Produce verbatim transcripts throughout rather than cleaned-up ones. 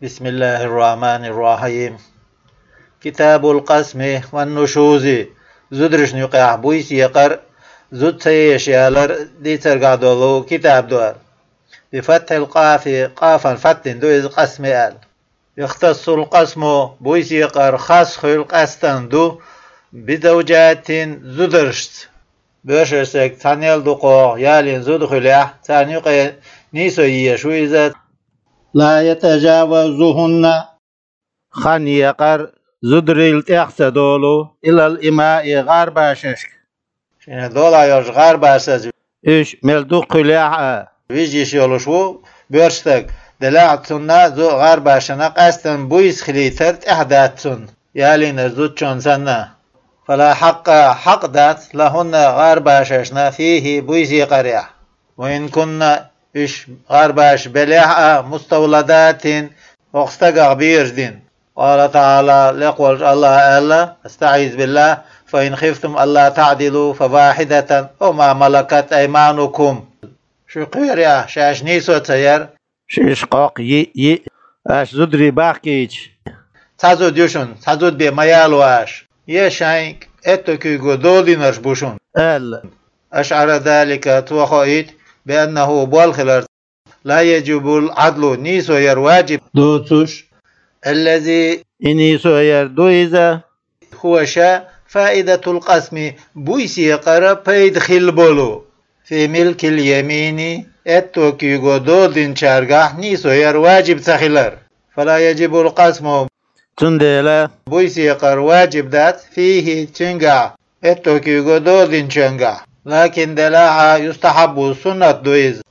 بسم الله الرحمن الرحيم. كتاب القسم والنشوز. Зударшна юкъехь буйса екъар, зуда ца еш ялар дийцаргахь долу китаб ду хӀара. بفتح القاف, къафан фатхьа дина ду иза къасми аьлла. يختص القسم, буйса екъар хас хуьлу, къаьсттина ду, بزوجات, зударшца. Боьрша стаг цхьаннел а дукхох ялийна зуда хуьлехь, царна юкъе нийсо езаш ву иза. لا يتجاوزهن, хан екъар зударил тӀех ца долу, إلى الإماء, гӀарабашашка. Шена долахь йолчу гӀарабашаза. Уьш мел дукха хуьлехь а, вижа йиш йолуш ву боьрша стаг, делахь а цунна зу-, гӀарабашана къаьсттина буйса хилийтар тӀехь дац цунна, ялийнарг зудчунна санна. فلا حق, хьакъ дац, لهن, гӀарабашашна, فيه, буйса екъарехь. وإن كن, уьш гӀарабаш белехь а, مستولدات, хӀокху стагах бераш дина. قال تعالى, лекха волчу АллахӀа аьлла, أستعيذ بالله: فإن خفتم ألا تعدلوا فواحدة أو ما ملكت أيمانكم. Шу кхерехь, шаьш нийсо ца яр, шаьш кхоккха йиъ, йиъ, аша зударий бахкийча, цхьа зуда ю шуна, цхьа зуда бен ма яло аша, я шайн аьтто куьйго доладинарш бу шуна, аьлла. أشعر ذلك, цо хоуьйту, بأنه, болх хилар, لا يجب العدل, нийсо яр ваджиб доцуш, الذي, и нийсо яр ду иза, هو, ша, فائدة القسم, буйса екъара пайда хилла болу, في ملك اليمين, аьтто куьйго доладинчаьргахь нийсо яр ваджиб ца хилар. فلا يجب القسم, цундела буйса екъар ваджиб дац, فيه, цуьнгахь, аьтто куьйго доладинчуьнгахь. لكن, делахь а, يستحب, суннат ду иза.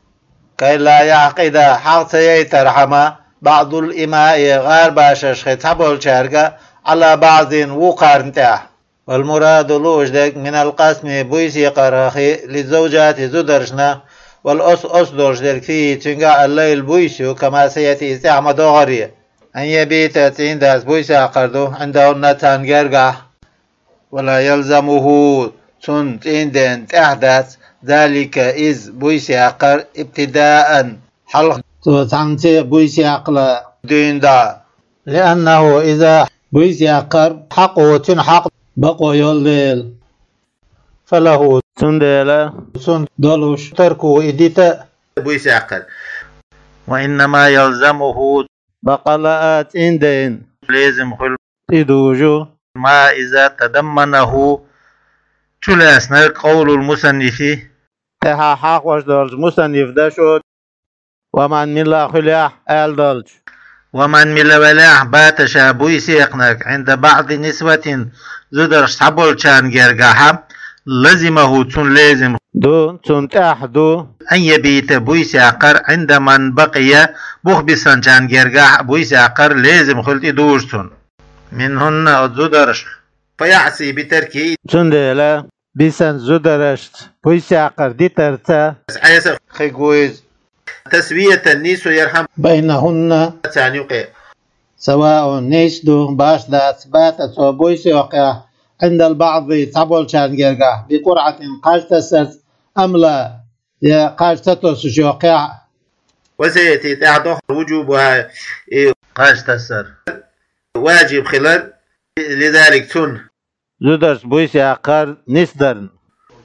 كي لا يعقد, хьагӀ ца яйтархьама, بعض الإماء, гӀарабашашхи цхьаболчаьрга, على بعض, вукхарна тӀехь. والمراد, лууш дерг, من القسم, буйса екъархи, للزوجات, зударшна, والأصل, оцу долуш дерг, فيه, цуьнгахь, الليل, буйса ю, كما سيأتي, иза тӀехь ма догӀура. أن يبيت, цӀийндац буйса яккхар ду, عندهن, царна гергахь. ولا يلزمه, цунна, цӀийндена, тӀехь дац, ذلك, иза, буйса яккхар, ابتداء, хьалха, цо цхьаьнцце буйса яккхала дуьйна дӀа. لأنه, иза, буйса яккхар, حقه, цуьнан хьакъ, бакъо йолу дела. فله, цундела, цунна долуш, تركه, и дита а, буйса яккхар. وإنما يلزمه, баккъалла а, цӀийндена, лезам хуьлу, тӀедужу, ما, иза, تضمنه, чулаьцнарг, قول المصنف, тӀаьхьа хьахош долчу мусаннифан дашо, ومن, милла хуьлехь, аьлла долчу. ومن, милла велахь, بات, ша буйса екхнарг, عند بعض نسوة, зударш цхьаболчарна гергахьа, لزمه, цунна лезам ду, цунна тӀехь ду, أن يبيت, буйса яккхар, عند من بقي, бух бисанчарна гергахь буйса яккхар лезам хуьлу, тӀедужу цунна. منهن, оцу зударшна. فيعصي بتركه, цундела бисанчу зударшца буйса яккхар дитарца, Ӏеса хиг ву иза. تسوية, нийсо ярхьама, بينهن, царна юкъе. سواء, нийса ду, башха дац, بات, цо буйса йоккхехь, عند البعض, цхьаболчарна гергахь, بقرعة, кхаж тасарца, أم لا, я кхаж ца тосуш йоккхехь а. وسيأتي, тӀаьхьа доху, وجوبها, и кхаж тасар ваджиб хилар, لذلك, цунна. Зударшца буйса яккхар нисдарна.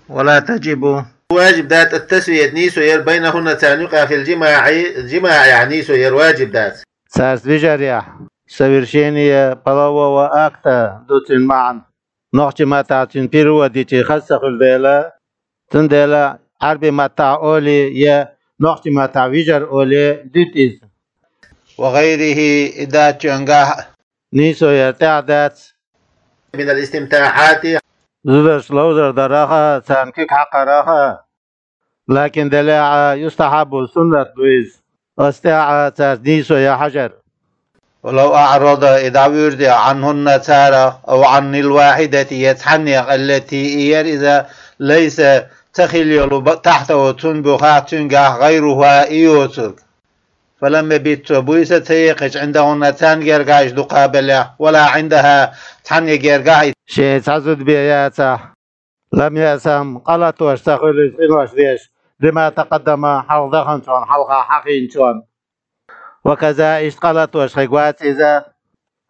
ولا تجب, ваджиб дац, التسوية, нийсо яр, بينهن, царна юкъахь, في الجماع, жимаӀехь нийсо яр ваджиб дац. Цаьрца вижарехь, совершение полового акта ду цуьнан маьӀна. Нохчийн маттахь цуьнан перевод дича хаза ца хуьлу дела, цундела Ӏаьрбийн маттахь олий я нохчийн маттахь вижар олий дуьту иза. وغيره, и дац чуьнгахь а. Нийсо яр тӀехь дац. من الاستمتاعات, зударшна ловзар дарах а, царна куьг хьакхарах а. لكن, делахь а, يستحب, суннат ду иза, оцу тӀехь а цаьрца нийсо ян хьажар. ولو أعرض, и дӀавуьйр де, عنهن, царах, أو عن الواحدة, я цхьаннех, التي, и яр иза, ليس, ца хилла йолу, تحته, цуьнан буьххьехь, цуьнгахь, غيرها, и йоцург. فلم يبت, цо буйса ца екхича, عندهن, царна гергахь, иза дукха белехь, ولا عندها, цхьанне гергахь, шен цхьа зуда бен яцахь, لم يأثم, къа латош ца хуьлу иза къинош деш, بما تقدم, хьалха даханчунна, хьалха хьахийначунна. وكذا, иштта къа латош хир вац иза,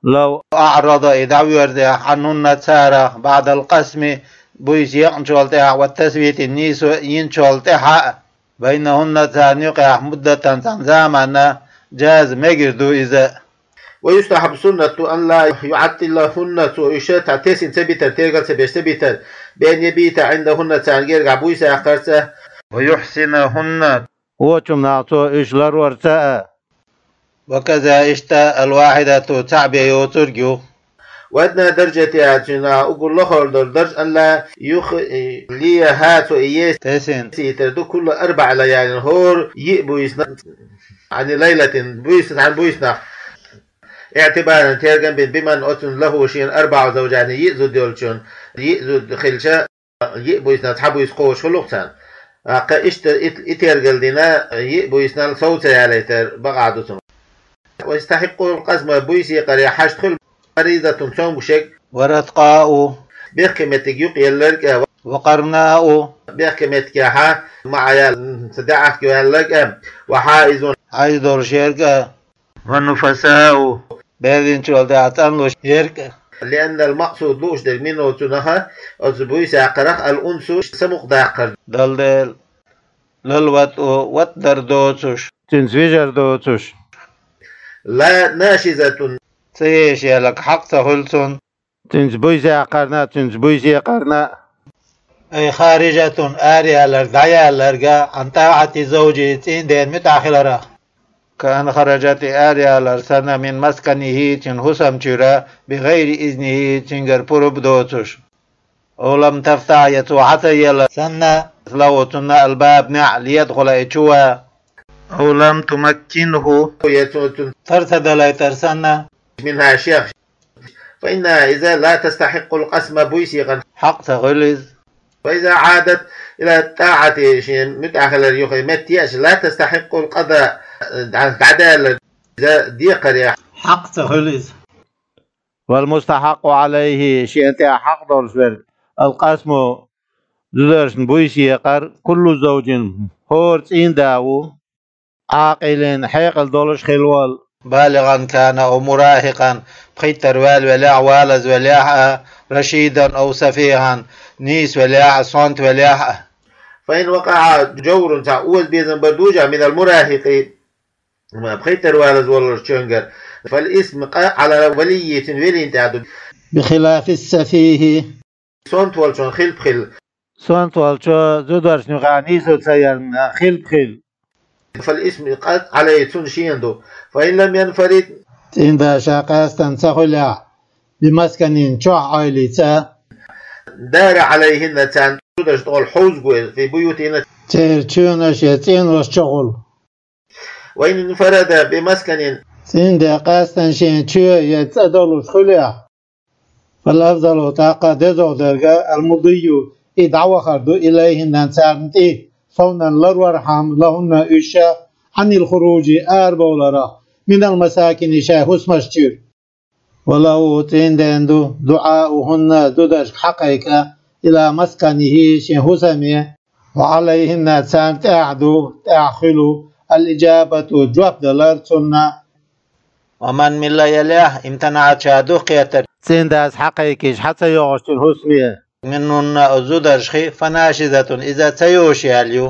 لو أعرض, и дӀавоьрзехь, عنهن, царах, بعد القسم, буйса екъначул тӀаьхьа, والتسوية, нийсо йинчул тӀаьхьа а, بينهن, царна юкъехь, مدة, цхьана заманна, جاز, мегар ду иза. ويستحب, суннат ду, أن لا يعطلهن, цо уьш цхьа тесна ца битар, тергал ца беш ца битар, بأن يبيت عندهن, царна гергахь буйса яккхарца, ويحصنهن, вочунах цо уьш ларварца а. وكذا, иштта, الواحدة, цхьаъ бен йоцург ю. وأدنى درجتها, цуьнан уггар лохар долу дарж, أن لا يخليها, цо и ес, тесна, йитар ду, كل أربع ليال, хӀора йиъ буьйсанна, عن ليلة, буьйса, цхьана буьйсанах. اعتبارا, тергам бина, بمن, оцунна, له, шена, أربع زوجات, йиъ зуда йолчунна, йиъ зуда хилча, йиъ буьйсанна цхьа буьйса кхочуш хуьлу-кх царна. ТӀаккха иштта и, и тергал дина, йиъ буьйсанал сов ца ялийтар бакъахь ду цунах. ويستحق القسم, буьйса екъаре хьашт хуьлу, مريضة, цомгушерг, ورتقاء, бехке меттиг юкъаелларг а, وقرناء, бехке меттигехь маӀа яьлла, ца даьӀахк йоьлларг а, وحائض, хьайз долуш ерг а, ونفساء, берзинчул тӀаьхьа цӀанлуш ерг а. لأن المقصود, лууш дерг, منه, цунах, оцу буьйса яккхарах, الأنس, самукъадаккхар, Далла дела, لا الوطء, ватӀдар доцуш, цуьнца вижар доцуш, لا ناشزة, ца еш яларг хьакъ ца хуьлу цунна, цуьнца буьйса яккхарна а, цуьнца буьйса екъарна а. أي خارجة, араялар, дӀаялларг а, عن طاعة الزوج, цӀийнан дена муьтӀахь хиларах. كأن خرجت, араялар санна, من مسكنه, цуьнан хӀусамчуьра, بغير إذنه, цуьнгара пурба доцуш. أو لم تفتح, я цо хьа ца елла санна, له, цунна, الباب, неӀ, ليدخل, и чу ван. أو لم تمكنه, я цо цунна тар ца далийтар санна, منها, шех. فإنها, иза, لا تستحق القسم, буьйса екъарна хьакъ ца хуьлу иза. وإذا عادت إلى الطاعة, шен муьтӀахь хилар юххе метта еача, لا تستحق القضاء, дӀа-, дӀадаьлларг, иза, декхаре хьакъ ца хуьлу иза. والمستحق عليه, шена тӀехь хьакъ долуш верг, القسم, зударшна буьйса екъар, كل زوج, хӀора цӀийнда ву, عاقل, хьекъал долуш хилла волу, بالغا كان أو مراهقا, пхийттара ваьлла велахь а, валаза велахь а, رشيدا أو سفيها, нийса велахь а, сонта велахь а. فإن وقع جور, цхьа озабезам бар дужахь, من المراهق, пхийттара валаза волчуьнгара, فالإثم, къа, على وليه, цуьнан велина тӀехь ду, بخلاف السفيه, сонта волчун хилпа хилла. Сонта волчо зударшна юкъахь нийсо ца ярна хилпа хилла. فالإثم, къа, عليه, цунна шена ду. فإن لم ينفرد, цӀийнда ша къаьстина ца хуьлехь, بمسكن, чохь Ӏойла цӀа, دار عليهن, царна, зударшна тӀехула хьовза го иза, في بيوتهن, церан чоьнаш я цӀенош чухула. وإن انفرد بمسكن, цӀийнда къаьстина шен чоь я цӀа долуш хуьлехь, فالأفضل, тӀаккха дезагӀа дерг, المضي, и дӀавахар ду, إليهن, царна тӀе, صونا, ларвархьама, لهن, уьш, عن الخروج, арабовларах, من المساكن, шайн хӀусамаш чуьра. وله, цӀийнда ду, دعاؤهن, зударшка хьакхайкха, إلى مسكنه, шен хӀусаме, وعليهن, царна тӀехь ду, тӀехь хуьлу, الإجابة, жоп далар цунна. ومن مل, ялахь, امتنعت, ша духкхетар, цӀийндас хьакхайкхийча хьа ца йогӀуш цуьнан хӀусаме, منهن, оцу зударшхи, فناشزة, иза ца йоьшу яьлла ю.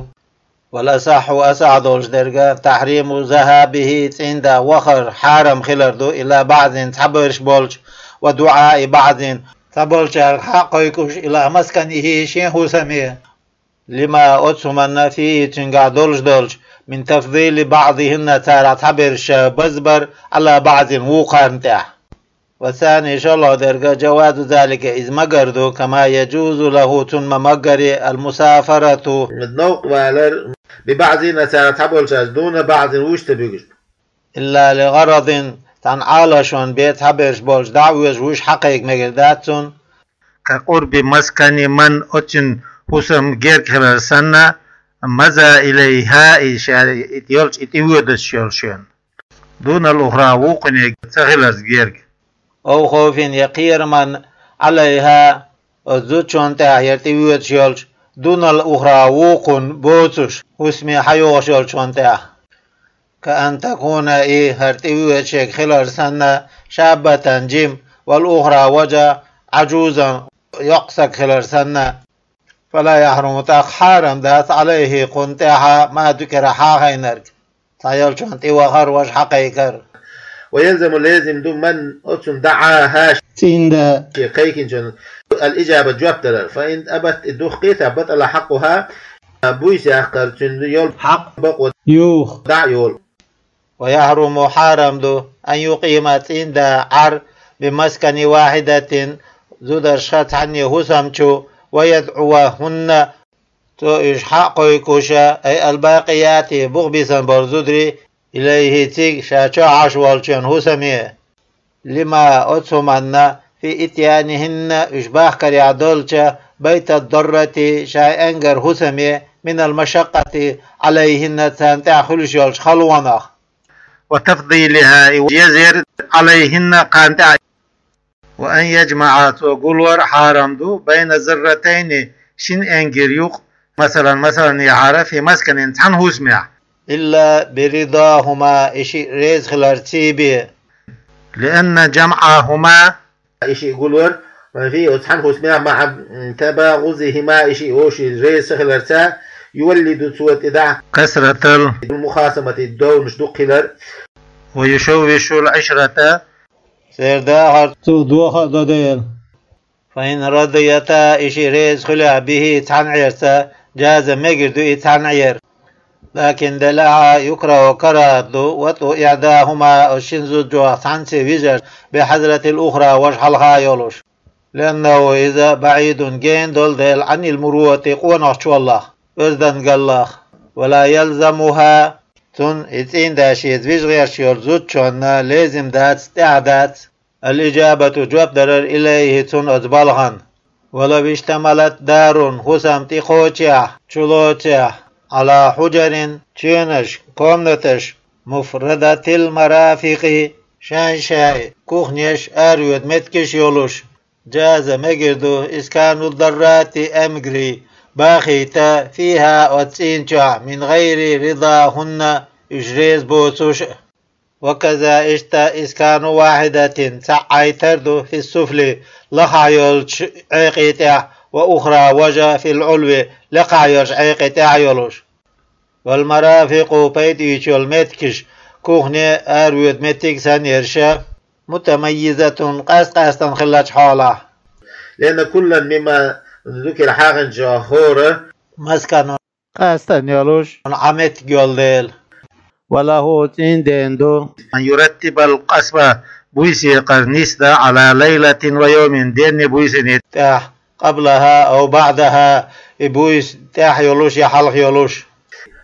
والأصح, асахь долуш дерг, تحريم ذهابه, цӀийнда вахар хьарам хилар ду, إلى بعض, цхьаберш болчу, ودعاء بعض, цхьаболчаьрга хьакхайкхуш, إلى مسكنه, шен хӀусаме. لما, оцу хӀуманна, فيه, цуьнгахь долуш долчу, من تفضيل بعضهن, царах цхьаберш базбар, على بعض, вукхарна тӀехь. والثاني, шолгӀа дерг, جواز ذلك, иза магар ду, كما يجوز له, цунна ма-маггаре, المسافرة, новкъа валар, ببعضهن, царах цхьаболчаьрца, دون بعض, вуьш ца буьгуш. إلا لغرض, цхьана Ӏалашонна бен цхьаберш болчу дӀа а оьшуш, вуьш хьакхайкха мегар дац цунна. كقرب مسكن من, оцу цуьнан хӀусам герга хилар санна, مضى إليها, и ша и йолчу и тӀевоьдуш йолу шена. دون الأخرى, вукхунега ца хиларца герга. أو خوف, я кхерам عليها, оцу зудчунна тӀехь, яра тӀевоьдуш йолчу, دون الأخرى, вукхунна боцуш, хӀусаме хьайогӀуш йолчунна тӀехь. كأن تكون, и хӀара тӀевоьдуш ерг хилар санна, شابة, жима, والأخرى, вожа, عجوزا, йоккха саг хилар санна. فلا يحرم, тӀаккха хьарам дац, عليه, кхунна тӀехьа, ما ذكر, хьахайнарг. Цхьайолчунна тӀевахар, вожа хьакхайкар. ويلزم, лезим ду, من, оцунна, دعاها, цӀийнда, ший кхайкинчунна, الإجابة, жоп далар. فإن أبت, и дукха кхетахь, بطل حقها, буйса яккхар цуьнан йолу хьакъ, бакъо, юха дӀа а йолу. ويحرم, хьарам ду, أن يقيم, цӀийнда, Ӏар, بمسكن واحدة, зударшха цхьанне хӀусам чу, ويدعوهن, цо уьш хьакхойкхуш, أي الباقيات, бух бисина болу зударий, إليه, цига, ша чохь Ӏаш волчун хӀусаме. لما, оцу хӀуманна, في إتيانهن, уьш бахкарехь долчу, بيت الضرة, шайн энгар хӀусаме, من المشقة عليهن, царна тӀехь хуьлуш йолчу халонах. وتفضيلها, и езар عليهن, кхарна тӀехь. وأن يجمع, цо гулвар хьарам ду, بين الضرتين, шина энгар юкъ, مثلا, масалан, яхьара, في مسكن, цхьана хӀусамехь. إلا برضاهما, и шиъ реза хиларций бен. لأن جمعهما, и шиъ гулвар, في, оцу цхьана хӀусамехь, مع تباغضهما, и шиъ вовшийн реза ца хиларца, يولد, цо тӀедахь, كثرة المخاصمة, довнаш дукха хилар. ويشوش العشرة, церан дахар цо доха а до дела. فإن رضيتا, и шиъ реза хуьлехь, به, цхьана Ӏерца, جاز, мегар ду и цхьана Ӏер. لكن, делахь а, يكره, карахӀат ду, وطء إحداهما, оцу шина зудчох цхьаьнцций вижар, بحضرة الأخرى, вожа хьалха йолуш. لأنه, иза, بعيد, гена долу дела, عن المروءة, къонахчуллах, оьздангаллах. ولا يلزمها, цунна, и цӀийнда шеца вижа гӀерташ йолу зудчунна, лезим дац, тӀехь дац, الإجابة, жоп далар, إليه, цунна, оцу балхана. ولو اشتملت دار, хӀусам тӀекхочехь, чулоцехь, على حجر, чоьнаш, комнаташ, مفردة المرافق, шайн-шайн кухнеш, аравоьду меттигаш йолуш, جاز, мегар ду, إسكان الضرات, энгар бахийта, فيها, оцу цӀийнан чохь, من غير رضاهن, уьш реза боцуш. وكذا, иштта, إسكان واحدة, цхьаъ Ӏайтар ду, في السفل, лахахь йолчу Ӏекъе тӀехь, وأخرى, вожа, في العلو, лекхахь йолчу Ӏекъе тӀехь йолуш. والمرافق, пайда оьцуш йолу меттигаш, кухне, аравоьду меттиг санна ерш, متميزة, къаст-къаьстина хиллачу хьолахь. لأن كلا مما ذكر, хьахийначу хӀора, مسكن, къаьстина йолуш, Ӏа меттиг йолу дела. وله, цӀийнан дена ду, أن يرتب القسم, буьйса екъар нисдан, على ليلة ويوم, денний, буьйсанний тӀехь, قبلها أو بعدها, и буьйса тӀехь йолуш я хьалха йолуш.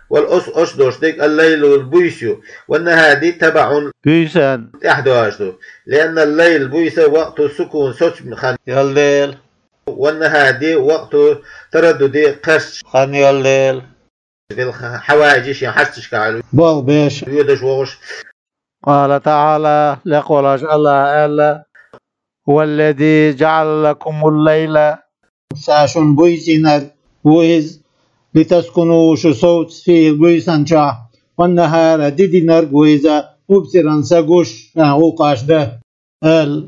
والأس, оцу дош дерг, الليل, буьйса ю, والنهار, ди, تبع, буьйсанна тӀехь дош ду, لأن الليل, буьйса, وقت السكون, соцу хан йолу дела. والنهار, ди, وقت التردد, кхерчу хан йолу дела. بالحوائج, шен хьашташкахь болх беш, воьдуш вогӀуш. قال تعالى, лекха волуш АллахӀа аьлла: هو الذي جعل لكم الليل, ша шуна буьйцинарг ву иза, لتسكنوا, шу совца, فيه, буьйсанна чохь, والنهار, ди динарг ву иза, مبصرا, са гуш, шайн гӀуллакхаш дан, аьлла.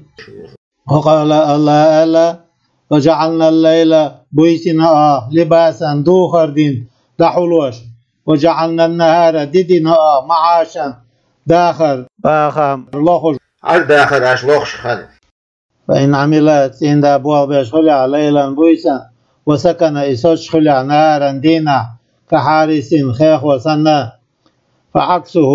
وقال, АллахӀа аьлла: وجعلنا الليل, буьйсина оха, لباسا, духар дина, дӀахьулош, وجعلنا النهار, ди дина оха, معاشا, дахар, бахам лохуш, Ӏар-дахар аша лохуш хан. فإن عمل, цӀийнда болх беш хуьлехь, ليلا, буьйсанна, وسكن, и соцуш хуьлехь, نهارا, дийнахь, كحارس, хехо санна, فعكسه,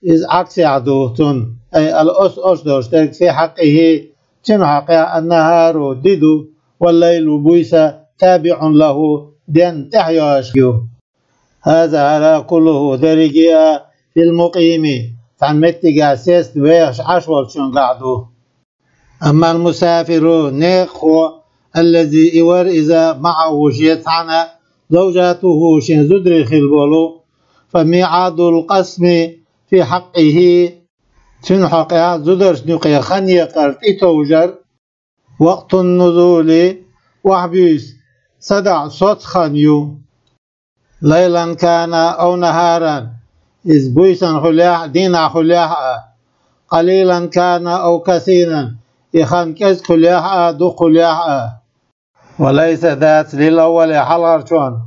иза Ӏаксехь ду цунна, أي الأس, оцу дош дерг, في حقه, цуьнан хьокъехь, النهار, ди ду, والليل, буьйса, تابع له, денна тӀаьхьа йоьдуш ю. هذا, хӀара, كله, дерриге а, في المقيم, цхьана меттигехь сеста вехаш Ӏаш волчуьнгахь ду. أما المسافر, некъахо, الذي, и вара иза, معه, шеца цхьаьна, زوجاته, шен зударий хилла болу, فميعاد القسم في حقه, цуьнан хьокъехь зударшна юкъе хан екъар тӀетовжар, وقت النزول, охьабуьйса садаӀа соцу хан ю. ليلا كان أو نهارا, Иза буйсанна хуьлехь а, дийнахь хуьлехь а, قليلا كان أو كثيرا, и хан кӀезиг хуьлехь а, дукха хуьлехь а. وليس, дац, للأول, хьалхарчунна,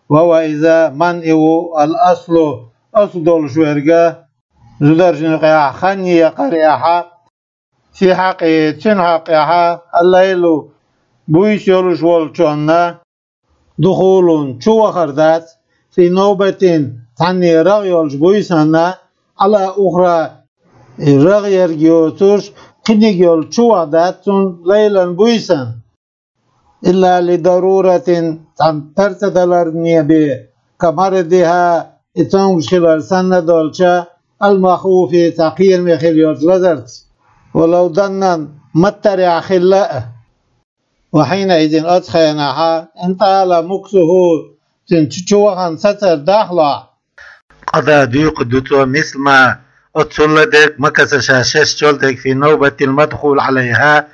وهو, иза, من, и ву, الأصل, аслу долуш верг, зударшна юкъехь хан екхарехь, في حقه, цуьнан хьакъехь, الليل, буьйса йолуш волчунна, دخول, чувахар дац, في نوبة, цхьанне рагӀ йолчу буьйсанна, على أخرى, и рагӀ ерг йоцуш, кхиниг йолу чуваха дац цунна ليلا, буьйсанна. إلا لضرورة, цхьана тар ца даларна бен, كمرضها, и цомгуш хилар санна долчу, المخوف, цхьа кхераме хир йолчу лазарца, ولو ظنا, маттарехь хилла а. وحينئذ, оцу хенахь, إن طال مكثه, цуьнан чу-, чувахана сацар дахлахь, قضى, дуьйцур ду цо, مثل ما, оццул дерг, مكث, ша шаьш чул дерг, في نوبة المدخول عليها,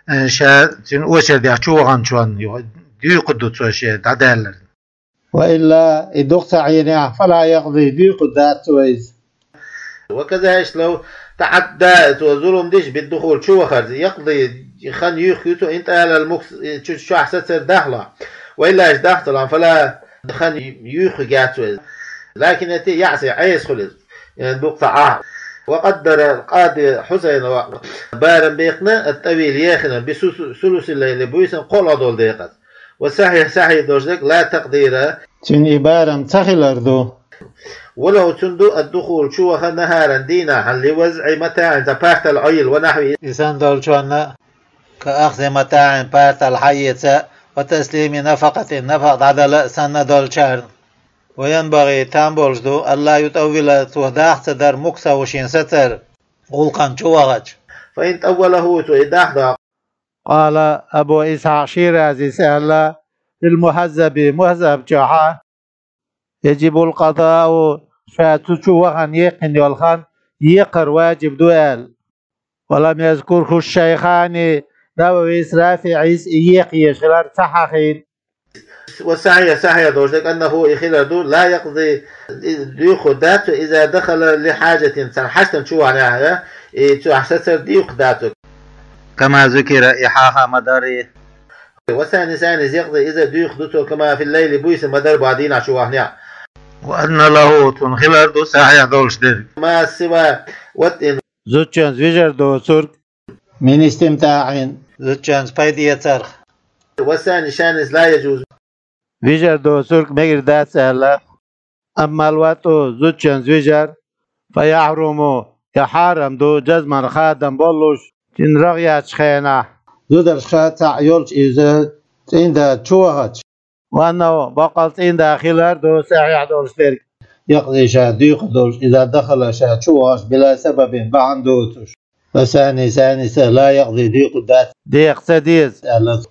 э, ша цуьнан очередехь чуваханчунна, дуьйцур ду цо шен дӀадаьлларна. وإلا, и дукха ца Ӏийнехь, فلا يقضي, дуьйцур дац цо иза. وكذا, иштта, لو تعدى, цо зулам дича, بالدخول, чувахарца, يقضي, хан юьйхкий цо, إن طال المكث, чу-, чохь сацар дахлахь. وإلا, иштта дахцахь, فلا, хан юьйхкий яц цо иза. لكن, يعصي, Ӏеса хуьлу иза, дукха ца Ӏахь. وقدر القاضي حسين, барам баьккхина, الطويل, еххина, بثلث الليل, буьйсанна кхоалгӀа долу декъаза. والصحيح, сахьихь долуш дерг, لا تقدير, цуьнан и барам ца хилар ду. وله, цуьнан ду, الدخول, чуваха, نهارا, дийнахь, لوضع متاع, цхьа партал Ӏойилла, ونحوه, и санна долчунна, كأخذ متاع, партал хьаэца, وتسليم نفقة, нафакъа дӀадала а санна долчарна. وينبغي, там болуш ду, ألا يطول, цо даха ца дара, مكثه, шен сацар, гӀуллакхана чу вахча. فإن طوله, цо и дахдоккху. قال أبو إسحاق الشيرازي аьлла, في المهذب, Мухьаззаб чохь, يجب القضاء, ша цу чу вахана екхина йолу хан екхар ваджиб ду аьлла. ولم يذكره الشيخان, Нававис, РафиӀис и екха езаш хилар ца хьахийна. والصحيح, сахьихь долуш дерг, أنه, и хилар ду, لا يقضي, и дуьйцур дац цо, إذا دخل لحاجة, цхьана хьаштана чу вахнехь, и чохь сацар дуьйцур дац цо. كما ذكر, и хьаха ма дарий. والثاني, ثاني, يقضي, иза дуьйцур ду цо, كما في الليل, буьйсанна ма дарий, боху, дийнахь чу вахнехь. وأن له, цунна хилар ду, сахьихь долуш дерг, ما سوى وطء, зудчуьнца вижар доцург, من استمتاع, зудчуьнца пайда эцарх. والثاني, шанис, لا يجوز, вижар доцург мегар дац аьлла. أما الوطء, зудчуьнца вижар, فيحرم, и хьарам ду, جزما, хадам боллуш, цуьнан рагӀ яьллачу хенахь, зударша цхьаъ йолчу иза цӀийнда чу вахча. وأنه, баккъал цӀийнда хилар ду, сахьихь долуш дерг, يقضي, ша дуьйцур долуш, إذا دخل, ша чу вахча, بلا سبب, бахьана доцуш. والثاني, ثانيس, لا يقضي, дуьйцур дац, декъа ца деза аьлла.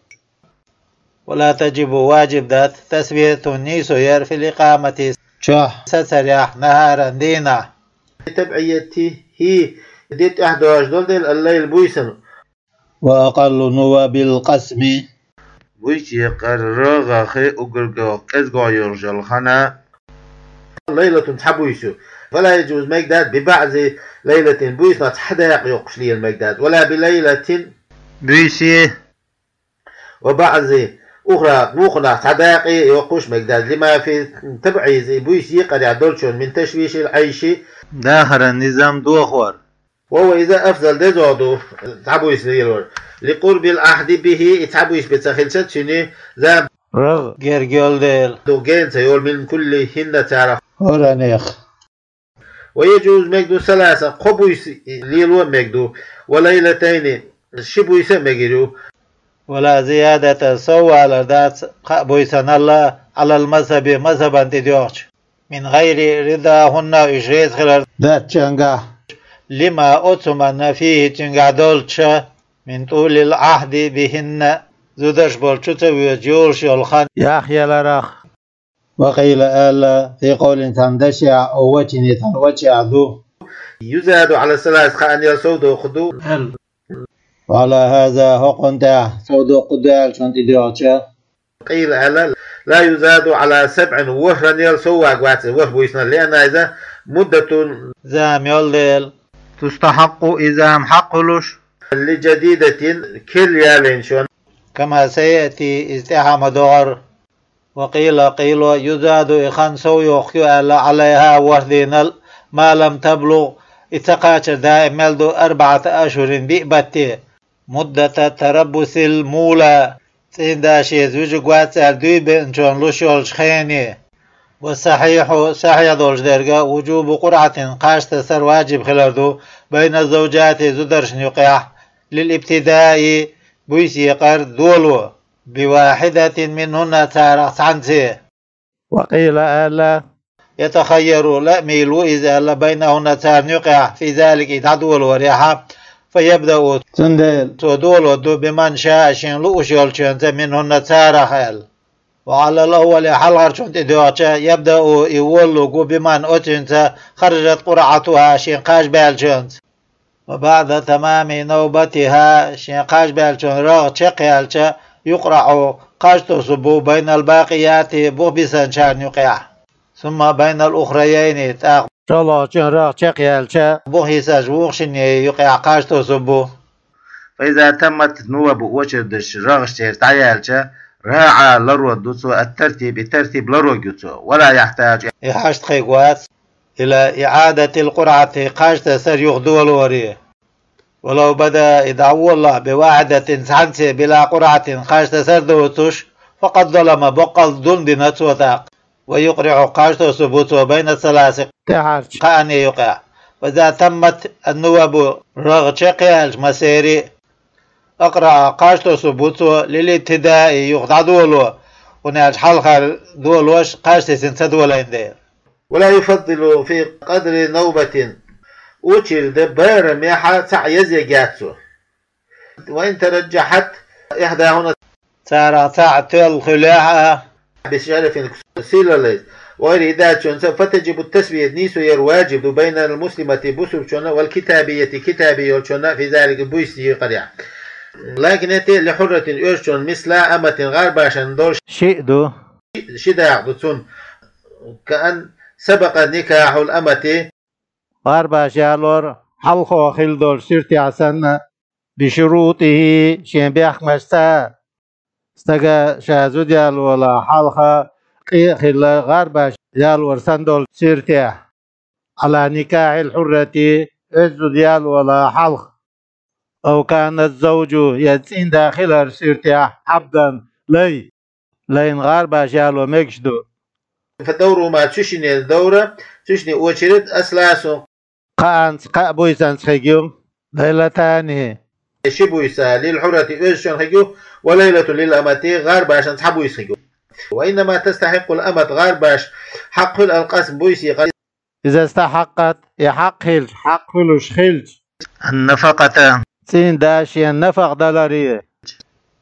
ولا تجب, ваджиб дац, تسوية, нийсо яр, في الإقامة, чохь сацарехь, نهارا, дийнахь. لتبعيته, де тӀаьхьа дожуш долу дела, الليل, буьйсанна. وأقل نواب القسم, буьйса екхар рагӀах уггар кӀезиг йолуш йолу хан, ليلة, цхьа буьйса ю. فلا يجوز, мегаш дац, ببعض ليلة, буьйсанах цхьа дакъа йоккхуш лела мегаш дац, ولا بليلة, буьйса, وبعض أخرى, муханах цхьа дакъа йоккхуш мегаш дац, لما في التبعيض, буьйса екхарехь долчунна, من تشويش العيش, дахаран низам дохор. وهو, иза, أفضل, деза ду, цхьа буьйса лелор, لقرب العهد به, и цхьа буьйса бен ца хилча цуьнан, зама, рагӀ, герга йолу дела, ду гена ца йолу, من كلهن, царах, хӀоранех. ويجوز, мегаш ду, ثلاثا, кхо буьйса лело а мегаш ду, وليلتين, ши буьйса а мегар ю. ولا زيادة, соввалар дац кхаа буьйсанал, على المذهب, мазхабан тӀедоьгӀча, من غير رضاهن, уьш реза хилар дац чуьнгахь, لما, оцу хӀуманна, فيه, цуьнгахь долчу, من طول العهد بهن, зударш болчу ца воьдуш йолуш йолу хан яхъяларах. وقيل, аьлла, في قول, цхьана дашехь, أو وجه, цхьана вачехь ду, يزاد على الثلاث, кхаанел сов доккхур ду аьлла. وعلى هذا, хӀокхунна тӀехь, сов доккхур ду аьллачунна тӀедоьгӀча, قيل, аьлла, لا يزاد على سبع, ворхӀанел сов вагӀа вац, ворхӀ буьйсанал, لأنها, иза, مدة, зама йолу дела, تستحق, и зама хьакъ хуьлуш, لجديدة, керла ялийначунна, كما سيأتي, иза тӀаьхьа ма догӀара. وقيل, къийла, يزاد, и хан сов йохку ю аьлла, عليها, ворхӀ дийнал, ما لم تبلغ, и ца кхачар даим мел ду, أربعة أشهر, биъ батте. مدة التربص المولى, цӀийнда шеца вуьжург вац аьлла дуй беанчунна луш йолчу хене. والصحيح, сахьихь долуш дерг, وجوب قرعة, кхаж тасар важиб хилар ду, بين الزوجات, зударшна юкъехь, للابتداء, буьйса екъар доло, بواحدة منهن, царах цхьаьнце. وقيل, аьлла, يتخير, лаамийла ву иза аьлла, بينهن, царна юкъехь, في ذلك, и дӀадолорехь, فيبدأ, цундела цо долор ду, بمن شاء, шена лууш йолчуьнца, منهن, царах аьлла. وعلى الأول, хьалхарчунна тӀедоьгӀча, يبدأ, и волалург ву, بمن, оцуьнца, خرجت قرعتها, шен кхаж баьллачуьнца. وبعد تمام نوبتها, шен кхаж баьллачун рагӀ чекхъяьлча, يقرع, кхаж тосур бу, بين الباقيات, бух бисинчарна юкъехь. ثم بين الأخريين, тӀаккха, чӀогӀа чӀогӀа рагӀ чекхъяьлча, бух йисинчу вукху шинна юкъехь кхаж тосур бу. فإذا تمت النوب, очередаш рагӀашцеран дӀаяьлча, راعى, ларор ду цо, الترتيب, и тартиб ларор ю цо, ولا يحتاج, и хьашт хир вац, إلى إعادة القرعة, кхаж тасар юха долоре. ولو بدأ, и дӀаволалахь, بواحدة, цхьаьнце, بلا قرعة, кхаж тасар доцуш, فقد ظلم, боккъал зулам дина цо тӀаккха. ويقرع, кхаж тосур бу цо, بين الثلاث, тӀаьхьарчу кхаанна юкъехь. وإذا تمت النوب, рагӀ чекхъяьлча массеран, أقرع, кхаж тосур бу цо, للابتداء, юха дӀадоло, хӀунда аьлча хьалхара долош кхаж тесна ца долийна дела. ولا يفضل في قدر نوبة, очередь барамехь цхьаъ язъе яц цо. وإن ترجحت إحداهن, царах цхьаъ тоьлла хуьлехь а, بشرف, сийлаллица, وغيره, дацунца, فتجب التسوية, нийсо яр важиб ду, بين المسلمة, бусурчунна, والكتابية, китаби йолчунна, في ذلك, буьйса екъарехь. لكن, لحرة, оьшучунна, مثل أمة, гӀарбашна долуш, шиъ ду, ши дакъа ду цунна, كأن سبق نكاح الأمة, гӀарбаш ялор хьалхо хилла долчу суьртехь санна, بشروطه, шен бехкамашца, стага ша зуда ялавала хьалха къе а хилла, гӀарбаш ялор санна долчу суьртехь, على نكاح الحرة, оьзда зуда ялавала хьалха. أو كان الزوج, я цӀийнда хилар суьртехь, عبدا, лай, лайна гӀарбаш яло мегаш ду. فدورهما, цу шине даур, цу шине очередь, الثلاث, кхаанца, кхаа буьйсанца хиг ю, ليلتان, ши буьйса, للحرة, оьшучунна хиг ю, وليلة للأمة, гӀарбашна цхьа буьйса хиг ю. وإنما تستحق الأمة, гӀарбаш хьакъ хуьлу, القسم, буьйса екъар, إذا استحقت, и хьакъ хилча, хьакъ хуьлуш хилча, النفقة, цӀийнда шен нафакъа даларе.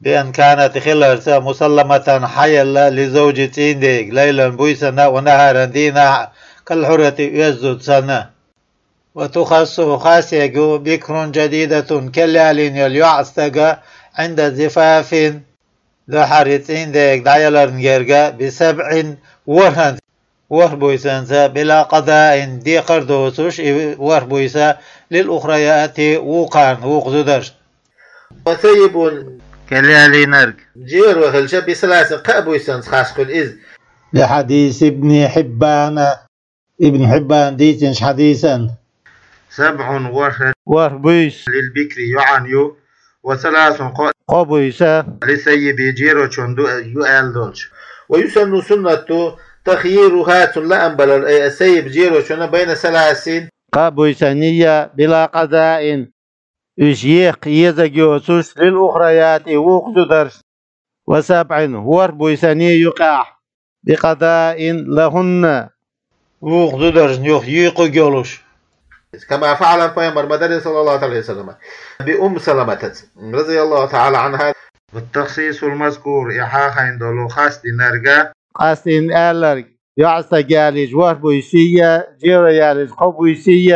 بأن كانت, хиларца, مسلمة, хьаелла, للزوج, цӀийндега, ليلا, буьйсанна, ونهارا, дийнахь а, كالحرة, оьзда зуда санна. وتخص, хас ерг ю, بكر جديدة, керла ялийна йолу йоӀстаг, عند زفاف, дуьххьара цӀийндега дӀаяларна герга, بسبع, ворхӀанца, ворхӀ буьйсанца, بلا قضاء, декхар а доцуш, и ворхӀ буьйса, للأخريات, вукхарна, вукху зударшна. وثيب, керла ялийнарг, жиро хилча, بثلاث, кхаа буьйсанца хас хуьлу иза. لحديث ابن حبان, Ибн Хьиббана дийцинчу хьадисана. سبع, ворхӀ, ворхӀ буьйса, للبكر, йоӀана ю, وثلاث, кхо, кхо буьйса, للثيب, жирочун ду, ю аьлла долчу. ويسن, суннат ду, تخييرها, цунна лаам балар, أي الثيب, жирочунна, بين ثلاث, кхаа буьйсанна, بلا قضاء, уьш екха езарг йоцуш, للأخريات, вукху зударшна, وسبع, ворхӀ буьйсанна юкъахь, بقضاء لهن, вукху зударшна юха йийкхург йолуш. كما فعل, пайхамар ма дарра, صلى الله عليه وسلم, بأم سلمة رضي الله تعالى عنها. والتخصيص المذكور, и хьахийна долу хас динарг, къастийна аьлларг, йоӀстаг ялийча ворхӀ буьйсий, жиро ялийча кхо буьйсий,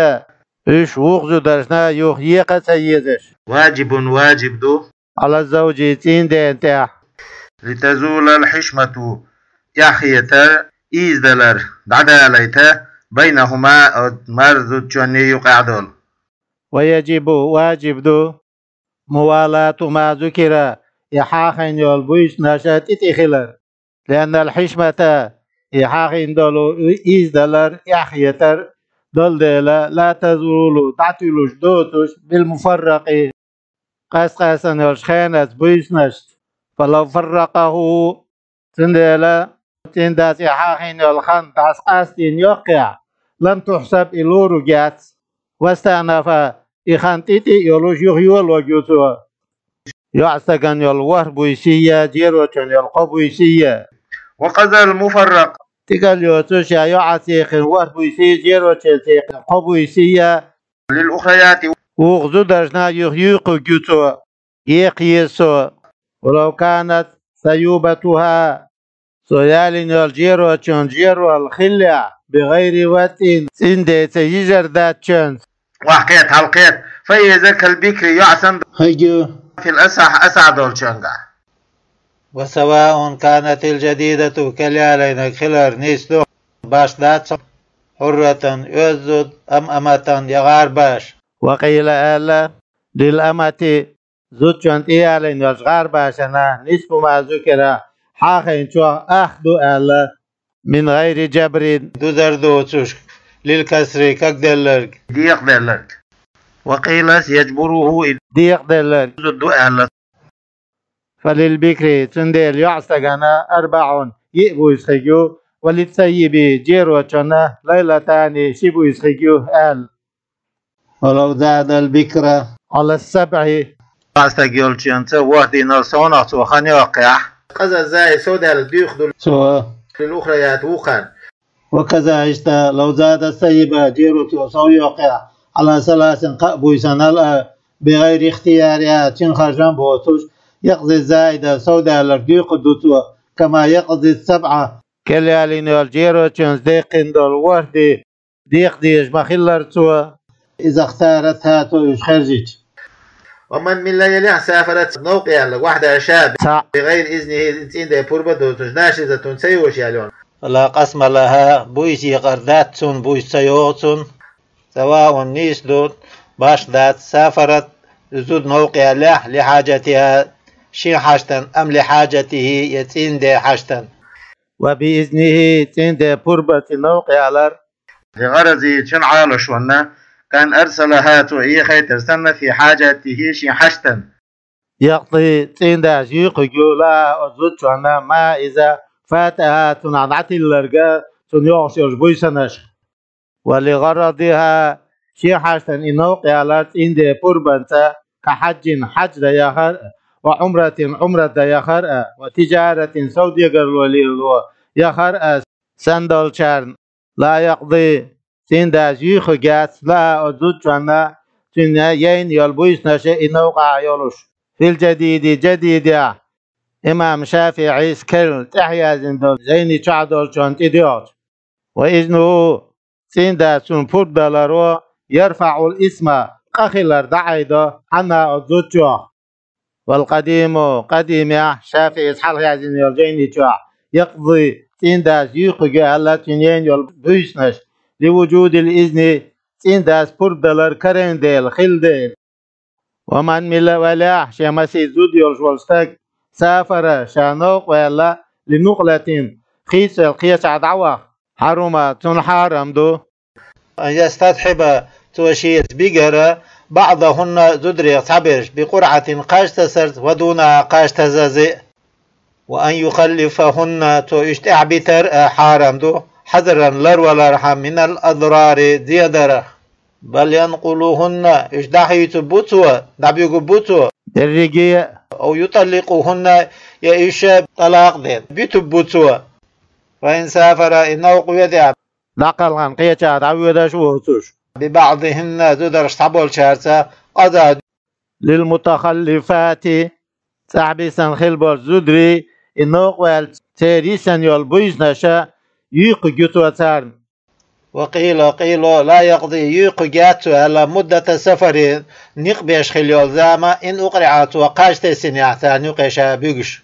уьш вукху зударшна юха екха а ца езаш, واجب, важиб ду, على الزوج, цӀийнден тӀехь. لتزول الحشمة, эхь хетар, ийзадалар дӀадалайта, بينهما, э, маьрзудчоьнний юкъехь долу. ويجب, важиб ду, موالاة ما ذكر, и хьахийна йолу буьйсанаш тӀе-тӀе хилар. لأن الحشمة, и хьахийна долу ийзадалар, эхь хетар долу дела, لا تزول, дӀатуьлуш доцуш, بالمفرق, къаьсткъаьстина йолчу хенахь буьйсанашца. فلو فرقه, цундела цӀиндас и хьахийна йолу хан дӀасакъастийна йоккхехь, لم تحسب, и лур ву геч, واستأنف, и хан тӀе-тӀе а йолуш юха йолорг ю цо. ЙоӀстагана йолу ворхӀ буьйсий а, жерочун йолу кхо буьйсий а. وقضى المفرق, тӀекӀел йоцуш, я йоӀаца яьккхина ворхӀ буьйсий, жерочуьнца яьккхина кхо буьйсий а, للأخريات, вукху зударшна юха юьйкхуьйту цо, екха еза цо. ولو كانت ثيوبتها, цо ялийна йолу жерочун жерол хиллехь, بغير وطء, цӀиндеца йижар дац чуьнца. Вахкхета, хьалкхета, فهي كالبكر, йоӀ санна, хьайгу, في الأصح, асахь долчуьнгахь. وسواء كانت الجديدة, кхелъялийнарг хилар нийса ду, башха дац, حرة, оьзда зуда, أم أمة, я гӀарабаша. وقيل, аьлла, للأمة, зудчунна тӀеялийна йолчу гӀарабашана نصف ما ذكر, хьахийначух ах ду аьлла, من غير جبر, дузар доцуш, للكسر, кагделларг, декъаделларг. وقيل يجبره, и декъаделларг зуда ду аьлла. فللبكر, цундела йоӀстагана أربع, йиъ буьйса хиг ю, وللثيب, жерочунна ليلتان, ши буьйса хиг ю аьлла. ولو زاد البكر على السبع, йоӀстаг йолчуьнца ворхӀ дийнал совнах цо хан йоккхехь, قضى الزائد, совдаьлларг дуьйцур ду цо, للأخريات, вукхарна. وكذا, иштта, لو زاد الثيب, жеро цо сов йоккхехь, على ثلاث, кхаа буьйсанал а, بغير اختيارها, цуьнан харжам боцуш, يقضي الزائد, совдаьлларг дуьйцур ду цо, كما يقضي السبع, кхелъялийна йолу жерочуьнца даьккхина долу ворхӀ де декъа дезаш ма-хиллара цо, إذا اختارتها, цо уьш хержича. ومن مل, ялахь, سافرت, новкъа яьлла, وحدها, ша, цхьаъ, بغير إذنه, цӀийнан ден пурба а доцуш, ناشزة, ца йоьшу яьлла йолу. فلا قسم لها, буьйса екъар дац цунна, буьйса ца йогӀу цунна. سواء, нийса ду, башха дац, سافرت, зуда новкъа яьллехь, لحاجتها, шен хьаштана, أم لحاجته, я цӀийнан ден хьаштана. وبإذنه, цӀийнан ден пурбаца новкъа ялар, لغرضه, цуьнан Ӏалашонна, كأن أرسلها, цо эхийтар санна, في حاجته, шен хьаштана. يقضي, цӀийндас юьйхуьйту لها, оцу зудчунна, ما, иза, فاتها, цунах дӀатилларг, цунна йогӀуш йолчу буьйсанашка. ولغرضها, шен хьаштана и новкъа ялар цӀийнден пурбанца, كحج, хьаьж дан яхар а, وعمرة, Ӏумрат дан яхар а, وتجارة, совдегарло лело яхар а санна долчарна, لا يقضي, цӀийндас юьйхуьйту لها, оцу зудчунна, цуьнан яйна йолу буьйсанаш и новкъахь йолуш. في الجديد, жадидехь, имам ШафиӀис керла тӀаьхьаяздина долу жайни чохь долчунна тӀедоьгӀча. وإذنه, цӀийндас цунна пурба даларо, يرفع الإثم, къа хилар дӀаайдо, عنها, оцу зудчох. والقديم, къадимехь, ШафиӀис хьалхаяздина йолу жайни чохь, يقضي, цӀийндас юьйхуьйту аьлла цуьнан яйна йолу буьйсанаш, لوجود الإذن, цӀийндас пурба далар карайна дела, хилла дела. ومن مل, валлахӀи, шен масех зуда йолуш волу стаг, سافر, ша новкъа ваьлла, لنقلة, хийцаделла кхечахь дӀаваха, حرم, цунна хьарам ду. أن يستصحب, цо шеца бигара, بعضهن, зударех цхьаберш, بقرعة, кхаж тасарца, ودونها, кхаж тасаза а. وأن يخلفهن, цо уьш тӀаьхьабитар а хьарам ду, حذرا, ларвалархьама, من الأضرار, зедарах. بل ينقلهن, уьш дӀахьуьйцур бу цо, дӀабуьгур бу цо, дерриге а. أو يطلقهن, я уьш тӀалакъ а дина, буьтур бу цо. فإن سافر, и новкъа воьдехь, дӀакхалхана кхечахь дӀавоьдуш а воцуш. ببعضهن, зударш цхьаболчаьрца, قضى, للمتخلفات, цӀахь бисина хилла болчу зударийн, и новкъа ваьлла церан йисина йолу буьйсанаш, юьйхуьйту цо царна. وقيل, къийла, لا يقضي, юьйхуьйту цо аьлла, مدة السفر, некъ беш хилла йолу зама, إن أقرع, цо кхаж тесинехь, царна юкъе ша буьгуш.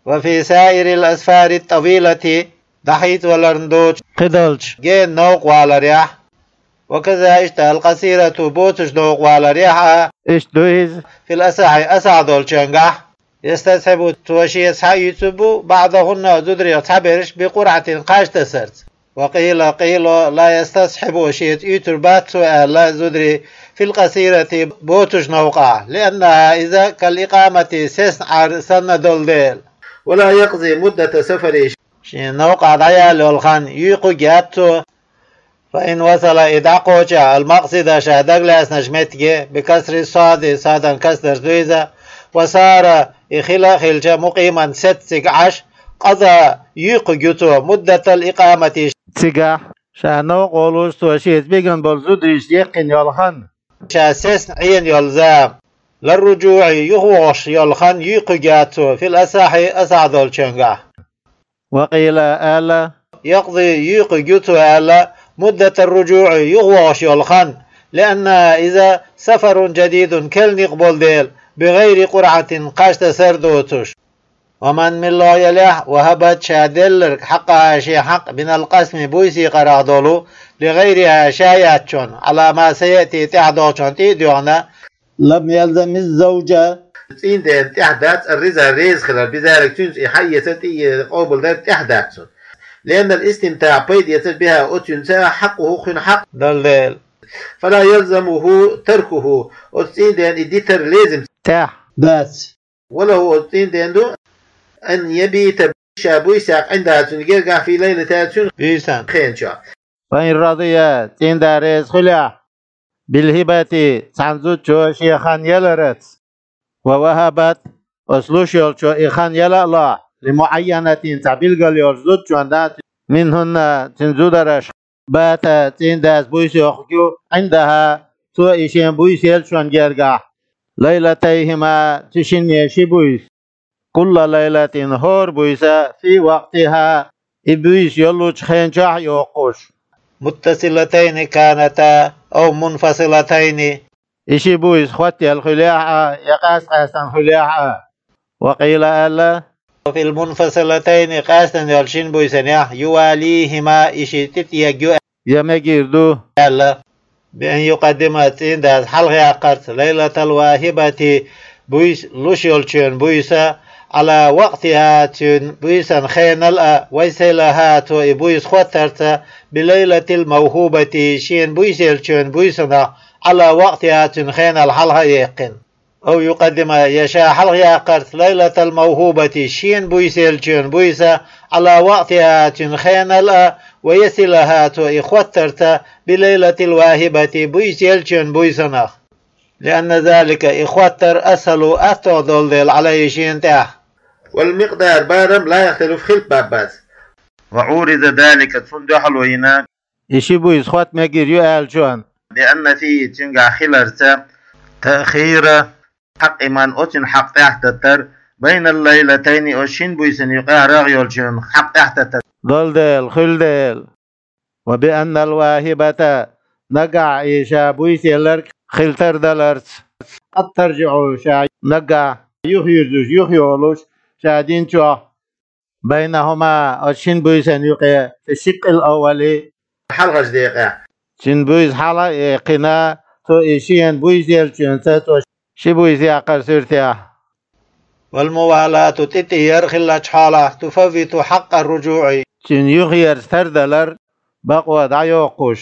وفي سائر الأسفار الطويلة, дӀахийцаваларна доцуш, кхидолчу гена новкъа валарехь, ва каза иштта ал-къасирату боцуш новкъа валарехь а, иштта ду иза, фил асахьи асахь долчуьнгахь, ястасхьибу цо шеца схьа а уьйцур бу, баъдахунна зударих цхьаберш би къуръатин кхаж тасарца. Ва къийла, къийла ла ястасхьибу шеца уьйцур бац цо аьлла зударий, фил къасирати боцуш новкъахь, лианнаха иза кал икъамати сесна Ӏар санна долу дела. Ва ла якъзи муддата сафари шен новкъахь дӀаяла йолу хан юйкъуг яц цо. Фа ин васала и дӀакхоча ал-макъсида ша дагалаьцначу меттиге, би касри сади садан касдар ду иза, ва сара и хила а хилча мукъиман сеццига Ӏаш, къаза юйкъуг ю цо муддатал икъамати цигахь, ша новкъа волуш цо шеца биган болу зударийша еккхина йолу хан, ша сесна Ӏена йолу зама, ларружуӀи юхавогӀуш йолу хан юйкъуг яц цо фил асахьи асахь долчуьнгахь. Ва къийла аьлла, якъзи юйкъуг ю цо аьлла, муддатар ружуӀи юхавогӀуш йолу хан, лианна иза сафарун жадидун керла некъ болу дела, би гӀайри къуръатин кхаж тасар доцуш. Ва ман милла елахь, вахабат ша делларг хьакъаха шен хьакъ бинал къасми буйсий къарах долу, ли гӀайриха ша яцчунна, Ӏала ма саяти тӀаьхьа догӀучунна тӀе а доьгӀна, лам ялзамиз завжа, цӀийндена тӀаьхьа дац ар-риза реза хилар, бизараг цуьнца и хьаэца тӀе а къобалдар тӀаьхьа дац цунна. Лианнал истимтаъ пайда эцар биха оцуьнца хьакъуху хуьн хьакъ дала дела. Фала ялзамуху таркуху оцу цӀийндена и дитар лезим тӀаьхьа дац. Ва лаху оцу цӀийндена ду, ан ябита ша буйсехь Ӏинда цуьнан гергахь фи лайлатиха цуьнан буьйсан хенчохь. Фа ин радия цӀийнда реза хуьлехь, билхибати цхьана зудчо шен хан ялараца, ва вахабат оцу луш йолчо и хан яла а лохь, ли муӀайянатин цхьа билгал йолчу зудчонна, минхунна цуьнан зудараш, бата цӀийндас буйса йохуг ю, Ӏиндаха цо и шен буйса еллачун гергахь, лайлатайхима цу шинне ши буйса, кулла лайлатин хӀора буйса фи вакътиха и буйса йоллучу хенчохь а йоккхуш, муттасилатайни каната ав мунфасилатайни, и ши буйса хоттаелла хуьлехь а, я къаьст-къаьстана хуьлехь а. Ва къийла аьлла, фил мунфасилатайни къаьстана йолу шин буйсанехь, ювалихима и ши тӀетӀег ю, я мегийр ду аьлла, би ан юкъаддима цӀийндас хьалхаяккхарца лайлатал вахибати буйса луш йолчоьнан буйса, Ӏала вакътиха цуьнан буйсан хенал а, вайсайлаха цо и буйса хоттарца, би лайлатил мавхубати шена буйса еллачоьнан буйсанах, Ӏала вакътиха цуьнан хенал хьалха а яьккхина. Ав юкъаддима я ша хьалхаяккхарца лайлатал мавхубати шена буйса еллачоьнан буйса, Ӏала вакътиха цуьнан хенал а, ва ясилаха цо и хоттарца, би лайлатил вахибати буйса еллачоьнан буйсанах. Лианна залика и хоттар асхьалу аттагӀа долу дела Ӏалайхи шена тӀехь. Вал микъдар барам ла яхталиф хилпа бац. Ва Ӏуриза залика цунна дуьхьало йина, и ши буйса хотта мегийр ю аьллачунна, бианна фи цуьнгахь хиларца, таъхира хьакъиман оцуьнан хьакъ тӀаьхьататтар, байнал лайлатайни оцу шин буйсан юкъахь рагӀ йолчун хьакъ тӀаьхьататтар долу дела, хуьлу дела. Ва бианнал вахибата нагахь и ша буйса елларг хила тардаларца, къад таржиӀу ша нагахь юхайирзуш, юхайолуш ша динчохь, байнахума оцу шин буйсан юкъе, фи шиккъил аввали хьалхарчу декъехь. Шин буйса хьала а яьккхина, цо и шена буйса еллачуьнца цо ши буйса яккхар суьртехь. Вал мувалату тӀетӀеяр хиллачу хьолахь, туфаввиту хьаккъар ружуӀи цуьнан юхаерза тардалар бакъо дӀайоккхуш.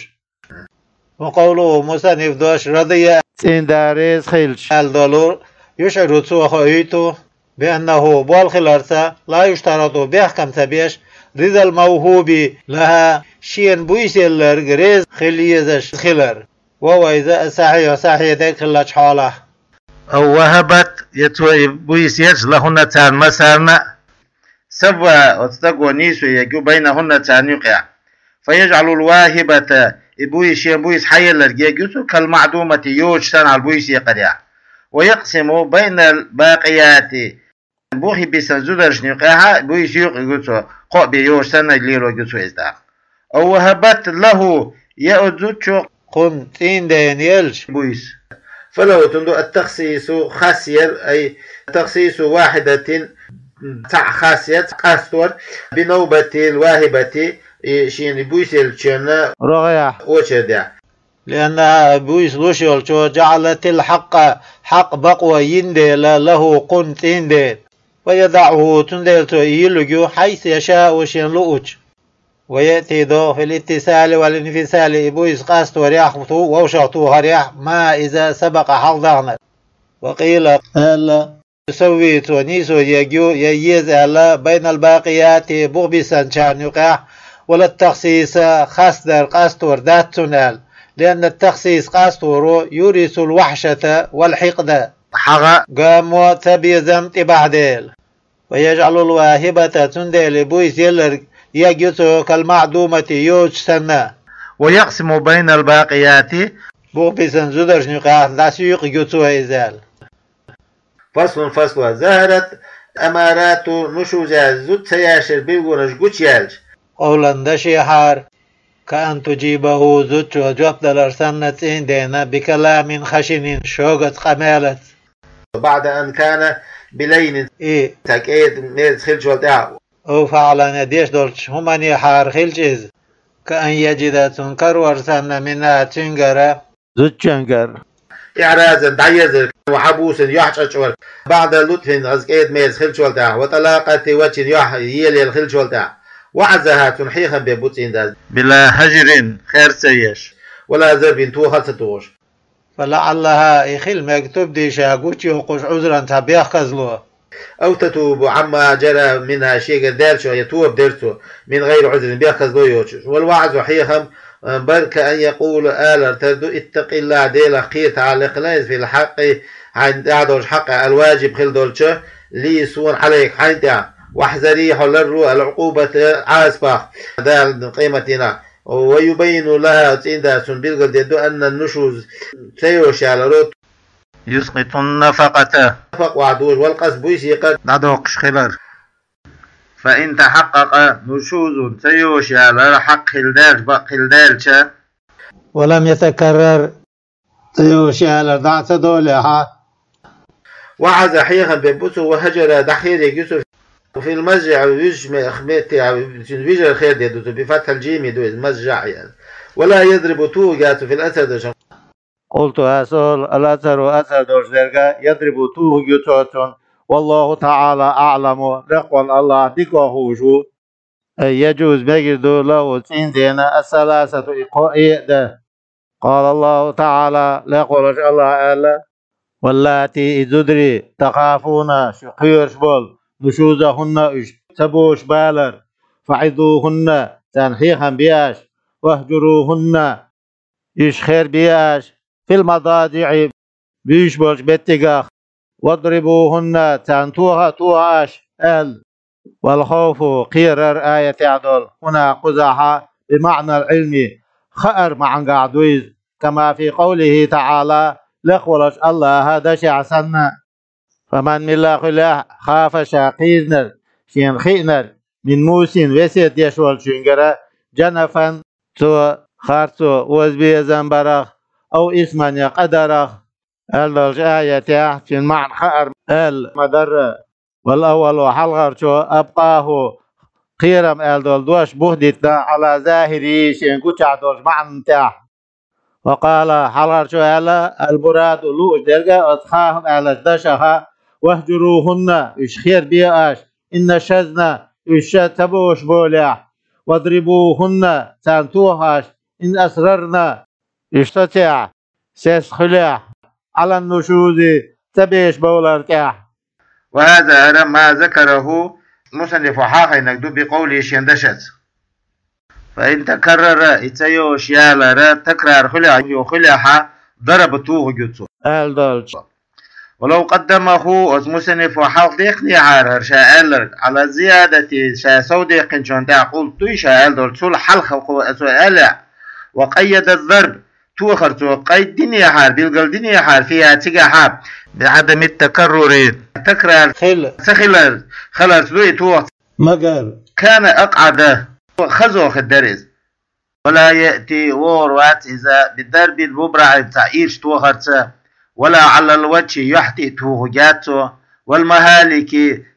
Ва къовлуху мусанниф дош радия цӀийнда реза хилча аьлла долу, юшӀиру цо хоуьйту, бианнаху болх хиларца, ла юштарату бехкам ца беш, ризал мавхуби лаха шена буйса елларг реза хила езаш хилар. Ва вайза а сахьихь, сахьихь дерг хиллачу хьолахь. Ав вахабат я цо и буйса елча лахунна царна масарна а, савва оцу стаго нийсо егу байнахунна царна юкъехь. ФаяжӀалул вахибата и буйса шен буйса хьаелларг егу цо кал маъдумати йоцуш санна хьал буйса екъарехь. Ва якъсиму байнал бакъияти бухи бисан зударшна юкъехьа буйса юкъа ю цо, кхоъ бен йоцуш санна лело ю цо иза тӀаккха. Ав вахабат лаху я оцу зудчо кхунна цӀийнда елча буйса. Фалаху цунна ду ат-тахсису хас яр, ай тахсису вахидатин цхьаъ хас яц къастор, بنوبة الواهبة, и шена буьйса еллачоьнна рогӀехь, очередехь. لأنها буьйса луш йолчо جعلت الحق хьакъ бакъо йина дела له кхунна цӀийндена. فيضعه цундела цо и йиллуг ю حيث يشاء шена луучу. ويأتي догӀу في الاتصال والانفصال и буьйса къасторехь а, вовшах тохарехь а ما إذا سبق хьалха дахнарг. وقيل аьлла يسوي цо нийсо ерг ю, я еза аьлла بين الباقيات бух бисинчарна юкъехь, ولا تخصيص хасдар, къастор дац цунна аьлла, لأن التخصيص къасторо يورث الوحشة والحقد хьагӀ, гамо, цабезам тӀебахьа дела. ويجعل الواهبة цундела буьйса елларг ерг ю цо كالمعدومة йоцуш санна. ويقسم بين الباقيات бух бисинчу зударшна юкъахь дӀасуьйкъург ю цо иза аьлла. فصل فصل ظهرت أمارات النشوز зуда ца яшар билгалонаш гучуяьлча, قولا дашехьара كأن تجيبه зудчо жоп далар санна цӀийндена بكلام خشن шогацу къамелаца. بعد أن كان بلين и цхьа кӀеда мерза хилчул тӀаьхьа. أو فعلا я деш долчу хӀуманехьара хилча иза كأن يجد цунна карор санна منها цуьнгара, зудчуьнгара, إعراضا дӀаерзар وحبوسا юьхьӀаьржар بعد لطف хаза кӀеда мерза хилчул тӀаьхьа وطلاقة وجه юьхь елаелла хилчул тӀаьхьа. وعظها цунна хьехам бе бу цӀийндас بلا هجر хер ца еш ولا ضرب тоха а ца тухуш. فلعلها и хила мега тобаде ша гучуйоккхуш عذرا цхьа бехказло. أو تتوب عما جرى منها шегара даьллачух я тоба дер цо من غير عذر бехказло йоцуш. والوعظ хьехам бар كأن يقول алар тера ду اتق الله Делах кхетахьа лекхалайза في الحق хьайна тӀехь долчу хьакъехь الواجب хила долчу لي суна عليك хьайна тӀехь. واحذري хьо ларро العقوبة Ӏазапах Дала къематдийнахь. ويبين لها цӀийндас цунна билгалдер ду أن النشوز ца йош яларо يسقط النفقة нафакъа ваха дужу والقصد буьйса екъар дӀадоккхуш хилар. فإن تحقق نشوز ца йош ялар хьакъ хила даьлча, бакъ хила даьлча. ولم يتكرر ца йош ялар дӀа а ца долехьа. وعظ хьехам бе бу цо وهجر дӀахер ерг ю цо في المضجع вижа ме-, метте, цуьнан вижар хер де ду цо بفتح الجيم ду иза مضجع ян. ولا يضرب тухуг яц цо في الأثر долчу قلت ас олу الأثر أثر долчу дерга يضرب тухуг ю цо цунна. والله تعالى أعلم лекха волу АллахӀ дика хууш ву. أي يجوز мегар ду له цӀийндена الثلاثة и кхо а дан. قال الله تعالى лекха волуш АллахӀа аьлла: واللاتي и зударий تخافون шу кхоьруш болу نشوزهن уьш ца бошабалар فعظوهن царна хьехам бе аша واهجروهن уьш хер бе аша في المضاجع буьйш болчу меттигах واضربوهن царна тоха а тоха аша аьлла. والخوف кхерар аятехь долу هنا кхузахь بمعنى العلم хаар маьӀнехь ду иза كما في قوله تعالى лекха волуш АллахӀа дашехь санна. فمن милла хуьлехь خاف ша кхийринарг шена хиънарг من موص весет деш волчуьнгара جنفا цо харцо озабезам барах أو إثما я къа дарах аьлла долчу аятехь цуьнан маьӀна хаар аьлла ма-дарра. والأول хьалхарчо أبقاه кхерам аьлла долу дош бух дитина على ظاهره шен гучахь долчу маьӀнан тӀехь. وقال хьалхарчо аьлла: المراد лууш дерг оцу خاف аьллачу дашах واهجروهن уьш хер бе аша إن نشزن уьш ша ца бошаболехь واضربوهن царна тоха аша إن أصررن уьш соцехь сес хуьлехь على النشوز ца бешабовлар тӀехь. وهذا хӀара ما ذكره المصنف хьахийнарг ду بقوله шен дашаца. فإن تكرر и ца йош ялара такрар хуьлехь, ю хуьлехьа ضرب тухуг ю цо аьлла долчу. ولو قدمه оцу мусаннифо хьалха дехнехьара хӀара ша аьлларг على الزيادة ша сов дехкинчунна тӀехь قلت дуй ша аьлла долчу цул хьалха кхо цо аьллехь وقيد الضرب тохар цо къайд динехьара, билгал динехьара فيها цигахьа بعدم التكرر такрар хила ца хилар, хиларца дуй тоха. Магар كان أقعد хазо хир дара иза. ولا يأتي вогӀур вац иза بضرب مبرح цхьа ирча тохарца ولا على الوجه юьхь тӀе а тухуг яц цо والمهالك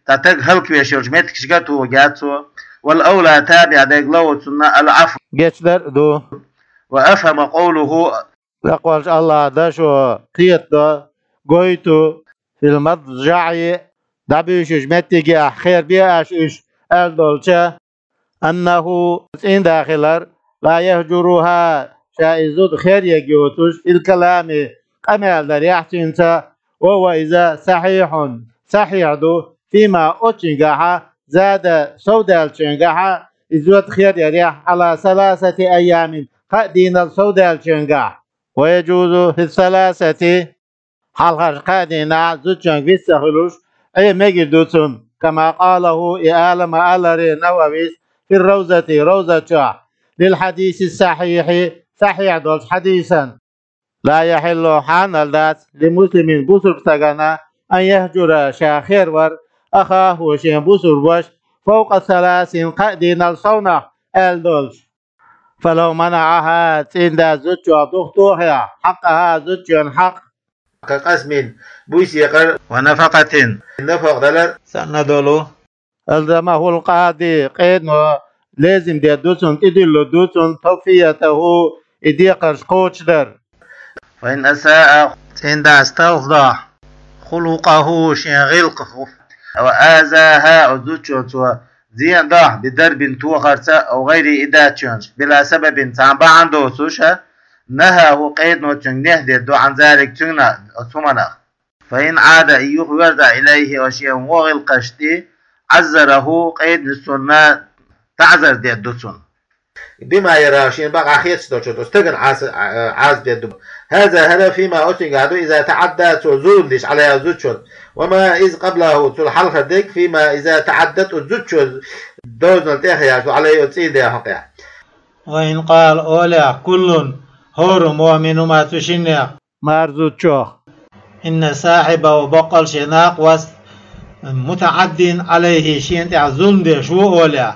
цхьа стаг хӀалаквеш йолчу меттигашка а тухуш вац цо. والأولى, таба дерг ла ву цунна, العفو, гечдар а ду. وأفهم قوله, лакхволчу АллахӀа дашо кхетадо, гойту, في المضجع, дӀабуьйшучу меттигехь херабе аш уьш аьлла долчу, أنه, цӀийнда хилар, لا يهجرها, ша и зуда хер ерг йоцуш, في الكلام, къамел дарехь цуьнца, وهو, иза, صحيح, сахьихь ду, فيما, оцуьнгахьа, زاد, совдаьллачуьнгахьа, и зуда хер ярехь, على ثلاثة أيام, кхаа дийнал совдаьллачуьнгахь. ويجوز في الثلاثة, хьалхарчу кхаа дийнахь зудчуьнга вист ца хуьлуш, Ӏе мегар ду цунна, كما قاله, и ала ма-аллара Нававис, في الروضة, Ровза чохь, للحديث الصحيح, сахьихь долчу хьадисан. لا يحل, хьанал дац, لمسلم, бусург стагана, أن يهجر, ша хервар, أخاه, шен бусург ваша, فوق ثلاث, кхаа дийнал совнах, аьлла долуш. فلو منعها, цӀийнда зудчух духтохехь, حقها, зудчуьнан хьакъ, كقسم, буьйса екъар, ونفقة, нафакъа далар санна долу, ألزمه القاضي, къедано лезим дер ду цунна, тӀедиллур ду цунна, توفيته, и декхарш кхочушдар. فإن أساء, цӀийнда сталхадахь, خلقه, шен гӀиллакхах, وآذاها, оцу зудчуьнца зен а дахь, بضرب, тохарца, أو غيره, и дац шена, بلا سبب, цхьа бахьана доцуш, نهاه, къедано цуьнга нехь дер ду, عن ذلك, цуьнан, оцу хӀуманах. فإن عاد, и юхаверзахь, إليه, оцу шен вон гӀиллакхашна тӀе, عزره, къедано цунна таӀзар дер ду цунна. بما يراه, шена бакъахь хеташ долчуьнца, оцу стагана Ӏаза-, Ӏаза дер ду. هذا, хӀара, فيما, оцуьнгахь ду, إذا تعدى, цо зулам дича, عليها, зудчунна. وما, иза, قبله, цул хьалхара дерг, فيما إذا تعدت, оцу зудчо дозанал тӀехъяьлча, عليه, оцу цӀийнда хьокъехь. وإن قال, олехь, كل, хӀораммо, منهما, цу шиннех, марзуччох, إن صاحبه, боккъал шен накъост, متعد عليه, шена тӀехь зулам деш ву, олехь,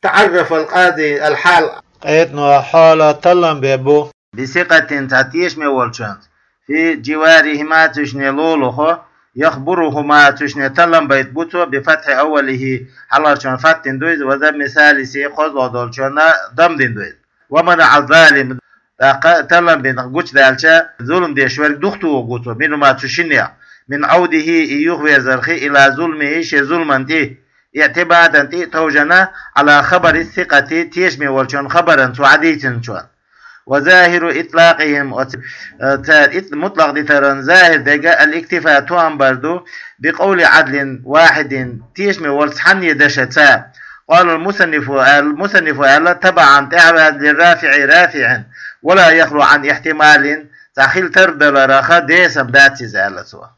تعرف القاضي الحال, къедано хьал таллам бер бу, بثقة, цхьа тешаме волчуьнца, في جوارهما, цу шинне лулахо, يخبرهما, цу шинне таллам байта бу цо, بفتح أوله, хьалхарчунна фатхьа дина ду иза, وضم ثالثه, кхозлагӀа долчунна дамма дина ду иза. ومنع الظالم, тӀаккха таллам бина гучудаьлча, зулам деш верг духтухур ву цо, منهما, цу шиннех, من عوده, и юхаверзарх, إلى ظلمه, шен зуламна тӀе, اعتمادا, тӀе а товжана, على خبر الثقة, тешаме волчун хабарна, цо хьадийцинчун. وظاهر إطلاقهم, оцу, э, цара ит-, мутлакъ дитаран захир дерг, الاكتفاء, тоам бар ду, بقول عدل واحد, тешаме волчу цхьанне дашаца. قال المصنف, аьлла, مصنف аьлла, تبعا, тӀаьхьаваьлла, للرافع, РафиӀна, ولا يخلو عن احتمال, цхьа хила тардаларах десам дац иза, аьлла цо.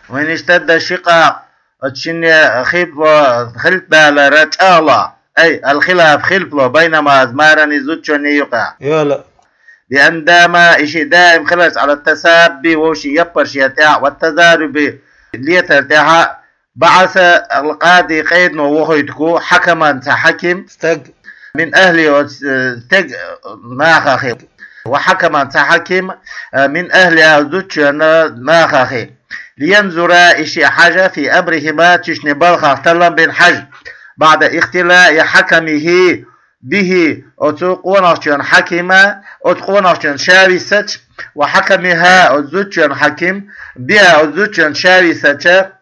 وإن اشتد الشقاق, оцу шинне хилпа-, хилпадалар чӀагӀло, أي الخلاف, хилпало, بينهما, марани, зудчунний юкъахь, йола, بأن داما, и шиъ даим хиларца, على التساب, вовшийн яппарш яр тӀехь, والتضارب, летар тӀехь, بعث القاضي, къедано вохуьйтуш ву, حكما, цхьа хьаким, стаг, من أهله, оцу, э, стеган нахах, وحكما, цхьа хьаким, э, من أهلها, зудчун нахах, لينظر, и шиъ хьажа, في أمرهما, цу шинне балхах таллам бина хьажа, بعد اختلاء حكمه به, оцу къонахчун хьакима, оцу къонахчун ша виссача, وحكمها, оцу зудчун хьаким, بها, оцу зудчун ша виссача,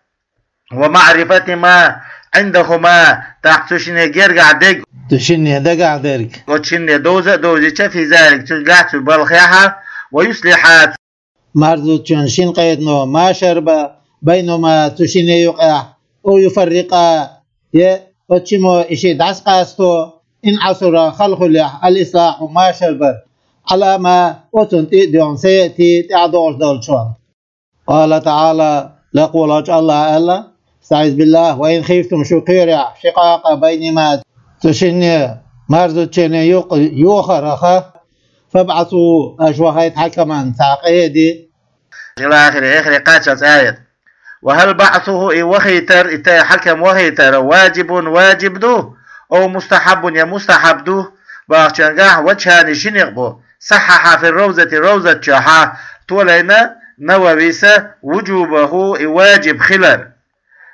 ومعرفة ما عندهما, тӀаккха цу шинне гергахь дерг, цу шинне дагахь дерг, оцу шинне довза а довзийча, في ذلك, цуьнгахь, цу балхехь, ويصلحا, марзучун шин къедано машар бан, بينهما, цу шинне юкъахь, أو يفرقا, я оцу шиммо и шиъ дӀасакъасто, إن عسر, хала хуьлехь, الإصلاح, машар бар, على ما, оцунна тӀе а доьгӀна, سيأتي, тӀаьхьа догӀуш долчунна. قال تعالى, лакхволчу АллахӀа аьлла, أستعيذ بالله, وإن خفتم, шу кхоьрехь, شقاق بينهما, цу шинне, марзучунний юкъ йохарх, فابعثوا, аша вахийта, حكما, цхьа къеди. إلى آخره, эххар кхаччалц аят. وهل بعثه, и вахийтар, и та-, хьаким вахийтар, واجب, ваджиб ду, أو مستحب, я мустахьаб ду, бахчангахь, وجهان, ши некъ бу. صحح في الروضة, Ровза чохь толайна Навависа وجوبه, и ваджиб хилар.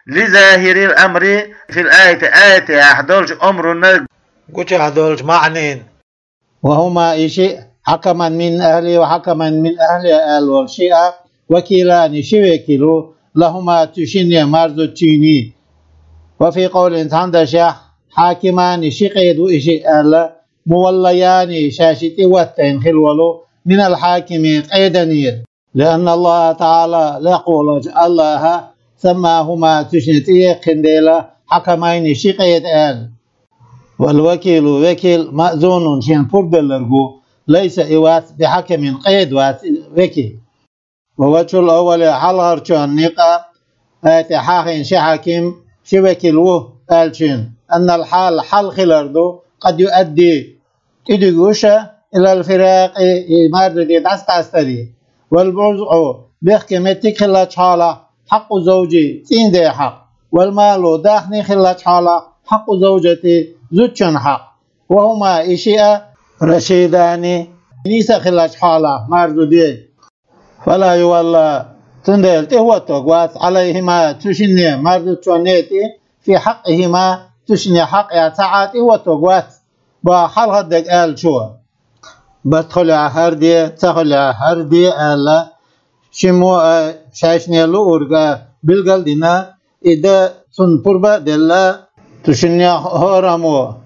لظاهر الأمر في الآية, аятехь долчу омранна гучехь долчу маьӀнина. وهما, и шиъ, حكما من أهله وحكما من أهلها аьлла волу шиъ а, وكيلان, ши векал ву, لهما, цу шинне, مرضى чийне. وفي قول, цхьана дашехь, حاكمان, ши къеда ву и шиъ аьлла, موليان, шаьш тӀе хӀоттийна хилла волу, من الحاكم, къеданера. لأن الله تعالى, лекха волчу АллахӀа, سماهما, цу шинна тӀе яьккхина дела, حكمين, ши къеда аьлла. والوكيل, векал, مأذون, шена пурба белларг ву, ليس, и вац, بحكم, къеда вац векал. ووجه الأول, хьалхарчунна некъ а, аятехь хьахийна ши хьаким, ши векал ву аьллачунна, أن الحال, хьал хилар ду, قد يؤدي, тӀедуьгуш а, إلى الفراق, и марзо де дӀасакъастаре. والبرزق, бехке меттиг хиллачу хьолахь, حق الزوج, цӀийнан ден хьакъ. والمال, даьхни хиллачу хьолахь, حق الزوجة, зудчун хьакъ. وهما, и шиъ а, رشيدان, нийса хиллачу хьолахь, марзо де. فلا يولى, цундела тӀехӀоттарг вац, عليهما, цу шинне, марзо зудчунна тӀе, في حقهما, цу шинне хьакъ яц, цхьа а тӀехӀоттарг вац. Боху хьалхара дерг аьллачо. Барт хуьлахь хӀара де, ца хуьлахь хӀара де аьлла, шиммо а шайшинна луург а билгал а дина, и дан цунна пурба а делла, цу шинне хӀораммо,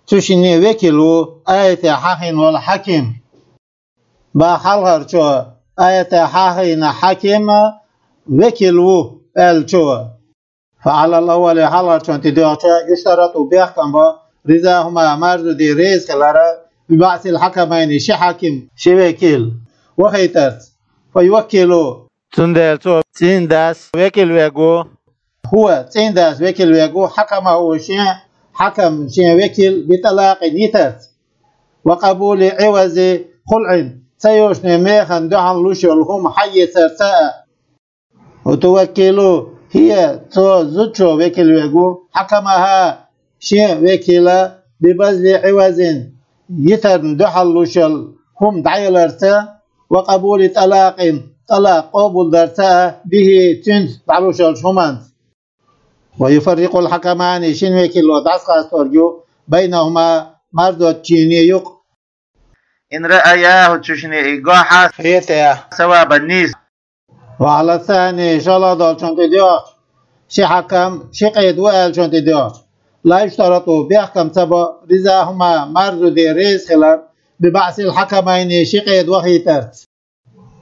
цу шинне векал ву, аятехь хьахийна волу хьаким. Боху хьалхарчо, аятехь хьахийна хьаким векал ву аьллачо. فعلى الأول, хьалхарчунна тӀедоьгӀча, يشترط, бехкам бо, رضاهما, марзо де реза хилар, ببعث الحكمين, ши хьаким, ши векал, вахийтарца. فيوكل, цундела цо, цӀийнан дас, векал верг ву. هو, цӀийнан дас векал верг ву, حكمه, шен хьакам, шен векал, بطلاق, йитарца. وقبول عوض خلع, ца йолчу механа дуьхьал луш йолу хӀума хьайицарца а. وتوكل هي, цо, зудчо, векал верг ву, حكمها, шен векал, ببذل عوض, йитарна дуьхьал луш йолу хӀума дӀаяларца, وقبول طلاق, тӀалакъ къобалдарца а, به, цуьнца дӀалуш йолчу хӀуманца. ويفرق الحكمان, шина векало дӀасакъасторг ю, بينهما, марзо зудчунна юкъа. إن رأياه, цу шинне и гохь, хетахь, صوابا, нийса. وعلى الثاني, шолгӀа долчунна тӀедоьгӀча, ши хьакам, ши къеда ву аьллачунна тӀедоьгӀча, لا يشترط, бехкам ца бо, رضاهما, марзо де реза хилар, ببعث الحكمين, ши къеда вахийтарца.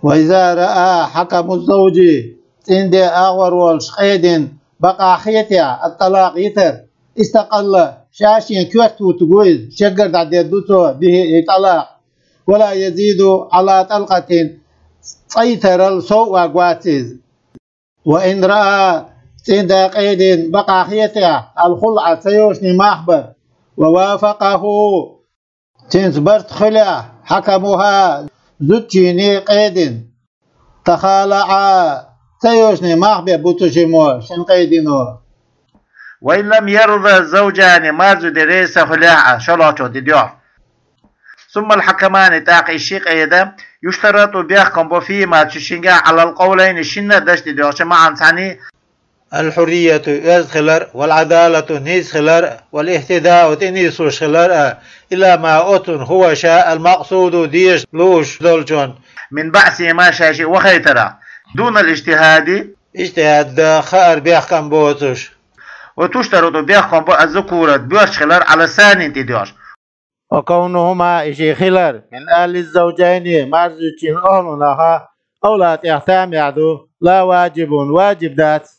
وإذا رأى حكم الزوج, цӀийнан ден агӀор волчу къедина бакъахь хетахь, الطلاق, йитар, استقل, ша-шен коьрта хӀуттур ву иза, шеггара дӀадер ду цо, به, и тӀалакъ, ولا يزيد على طلقة, цкъа йитарал сов а вац иза. وإن رأى, цӀийнан ден къедина бакъахь хетахь, الخلع, ца йолчу мах бар, ووافقه, цуьнца барт хуьлахь, حكمها, зудчунна къедина, تخالعا, ца йолчу мах бе бу цу шиммо, шина къедино. وإن لم يرض الزوجان, марзо де реза ца хуьлахь а, шолгӀачунна тӀедоьгӀча. ثم الحكمان, тӀаккха и ши къеда, يشترط, бехкам бо, فيهما, цу шинга, على القولين, шинна а дашна тӀедоьгӀча, معا, цхьаьна, الحرية, оьзда хилар, والعدالة, нийса хилар, والاهتداء, тӀенисдеш хилар а, إلى ما, оццунна, هو, ша, المقصود, дезаш, лууш долчунна, من بعثهما, шаьш вахийтарах, دون الاجتهاد, ижтихӀад дан хаар бехкам боцуш. وتشترط, бехкам бо, الذكورة, боьрша хилар, على الثاني, тӀедоьгӀча. وكونهما, и шиъ хилар, من أهل الزوجين, марзо зудчун охӀлунах, أولى, тӀех тамехь ду, لا واجب, ваджиб дац,